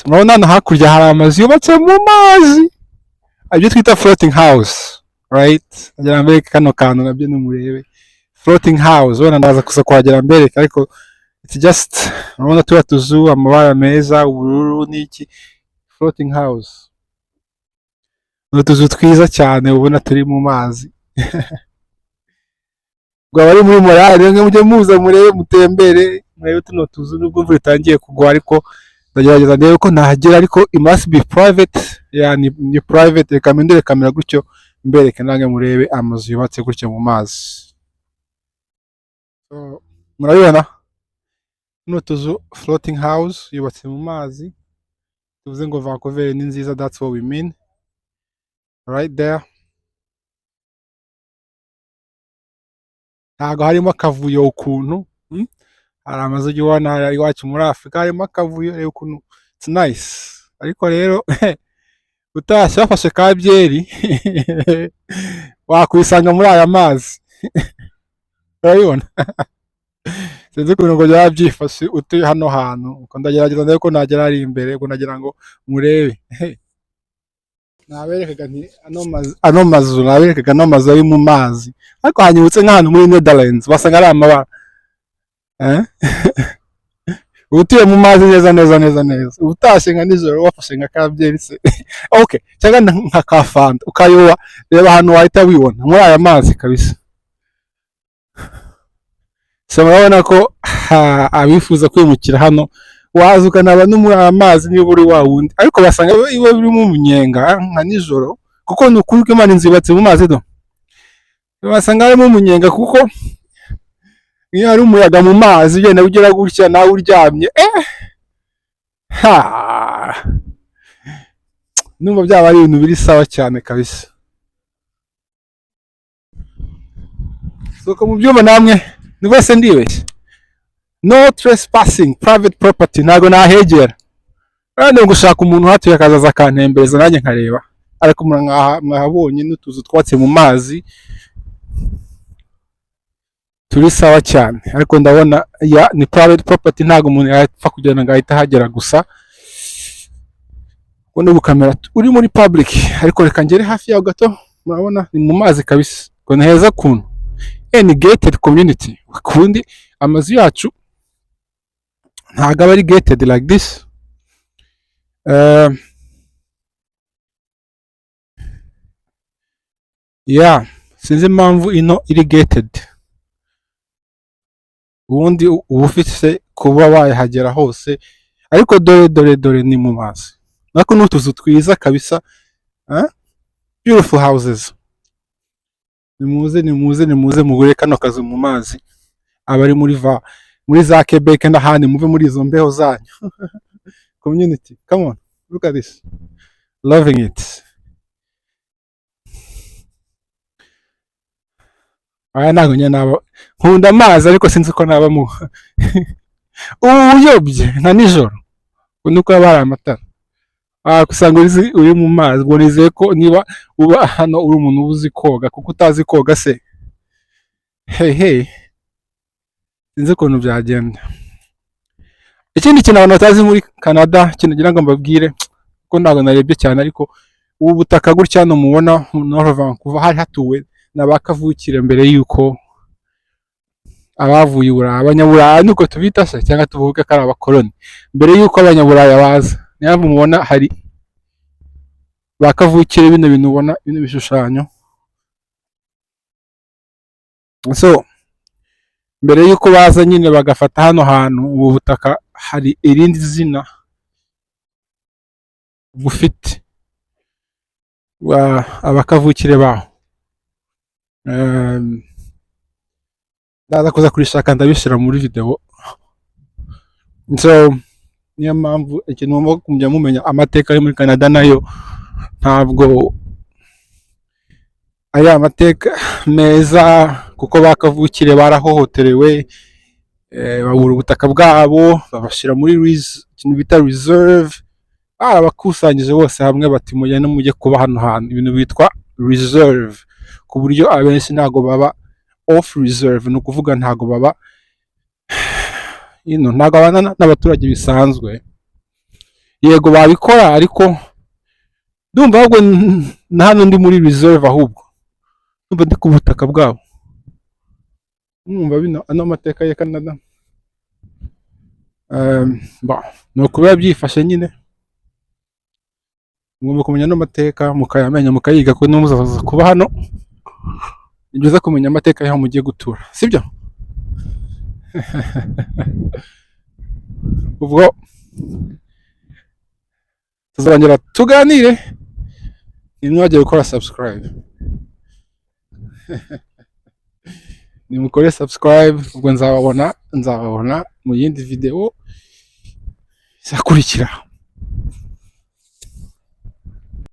Murabona hano hakurya hari amazu yubatse mu mazi, ibyo twita floating house, right? Ndagira ngo mbereke kano kantu nabyo nimurebe floating house. Wenda ndaza kuza kuhagera mbereke, ariko it's just, urabona turiya tuzu, amabara meza, ubururu n'iki. Floating house ni utuzu twiza cyane ubona turi mu mazi. Ubwo abari muri morale mwe mujye muza murebe, mutembere, murebe tuno tuzu, nubwo imvura itangiye kugwa, ariko ndagerageza ndebe ko nahagera. Ariko it must be private. Yeah, ni private. Reka mpindure kamera gutyo mbereke nange murebe amazu yubatse gutyo mu mazi. So, murabibona tuno tuzu, floating house yubatse mu mazi. Tuvuze ngo Vancouver ni nziza, that's what we mean right there. Ntabwo harimo akavuyo ukuntu, Hari amazu ujya ubona hariya iwacu muri Afurika harimo akavuyo. Reba ukuntu it's nice. Ariko rero utashye wafashe ka byeri wakwisanga muri aya mazi. Urabibona, sinzi ukuntu ngo byaba byifashe utuye hano hantu. Ubwo ndagerageza ndebe ko nagera hari imbere, ubwo nagira ngo murebe. Naberekaga nti ano mazu, naberekaga ano mazu ari mu mazi, ariko hanyibutse nk'ahantu muri Netherlands basanga ari amabara. Uba utuye mu mazi neza neza neza neza. Uba utashye nka nijoro wafashe nka ka byeri se, okay, cyangwa nka ka fanta ukayoba, reba ahantu wahita wibona muri aya mazi kabisa. So murabona ko abifuza kwimukira hano, waza ukanaba no muri aya mazi niba uri wa wundi, ariko basanga iwe birimo umunyenga nka nijoro, kuko ni ukuri ko Imana inzu yubatse mu mazi do, basanga harimo umunyenga, kuko iyo hari umuyaga mu mazi ugenda ugera gutya nawe uryamye, ha, numva byaba ari ibintu biri sawa cyane kabisa. So mu byumba namwe ni bose ndibeshye, no trespassing, private property, ntabwo nahegera. Kandi gushaka umuntu uhatuye akazaza akantembereza nanjye nkareba. Ariko mwahabonye n'utuzu twatse mu mazi turi sawa cyane, ariko ndabona ya ni private property, ntabwo umuntu yapfa kugenda ngo ahite ahagera gusa. Ubwo ni ubukamera uri muri public, ariko reka ngere hafi yaho gato. Murabona ni mu mazi kabisa, ngo ni heza kuntu. Ni gated community. Kundi amazu yacu ntabwo aba ari gated like this. Yeah, sinzi impamvu ino iri gated. Ubundi uba ufite kuba wayahagera hose, ariko dore dore dore ni mu mazi. Nako ni utuzu twiza kabisa, Beautiful houses. Nimuze, nimuze, nimuze mugure kano kazu mu mazi. Abari muri za Quebec n'ahandi, muve muri izo mbeho zanyu. Community, come on, look at this, loving it. Aya ntabwo njye naba nkunda amazi, ariko sinzi ko naba mu ubu uyobye nka nijoro nuko haba hari amatara, usanga uri mu mazi. Ubwo nizeye ko niba uba hano uri umuntu uba uzi koga, kuko utazi koga se hey hey, sinzi ukuntu byagenda. Ikindi kintu abantu batazi muri Canada, ikintu ngira ngo mbabwire, kuko ntabwo narebye cyane, ariko ubu butaka gutya hano mubona North Vancouver hari hatuwe na ba kavukire mbere y'uko abavuye i Burayi, abanyaburayi nuko tubita se, cyangwa tuvuge ko ari abakoloni, mbere y'uko abanyaburayi baza. Niyo mpamvu mubona hari ba kavukire, bino bintu ubona, bino bishushanyo. So mbere y'uko baza nyine bagafata hano hantu, ubu butaka hari irindi zina bufite abakavukire baho. Ndaza kuza kurishaka ndabishyira muri video. So niyo mpamvu ikintu mugomba kujya mumenya, amateka yo muri Canada nayo ntabwo ari amateka meza, kuko bakavukire barahohoterewe, babura ubutaka bwabo, babashyira muri ikintu bita reserve. Barabakusanyije bose hamwe bati mugende mujye kuba hano hantu, ibintu bitwa reserve, ku buryo abenshi ntabwo baba off reserve, ni ukuvuga ntabwo baba ntabwo babana n'abaturage bisanzwe. Yego, babikora, ariko ndumva ahubwo na hano ndi muri reserve, ahubwo ndumva ndi ku butaka bwabo. Mwumva bino, ano mateka ya Canada. Bon, ni uko biba byifashe nyine. Mugomba kumenya ano mateka, mukayamenya, mukayiga, kuko nimuzaza kuba hano ni byiza kumenya amateka y'aho mugiye gutura, sibyo? Ubwo tuzongera tuganire. Ntimwibagire gukora subscribe, nimukore subscribe. Ubwo nzababona mu yindi video izakurikira.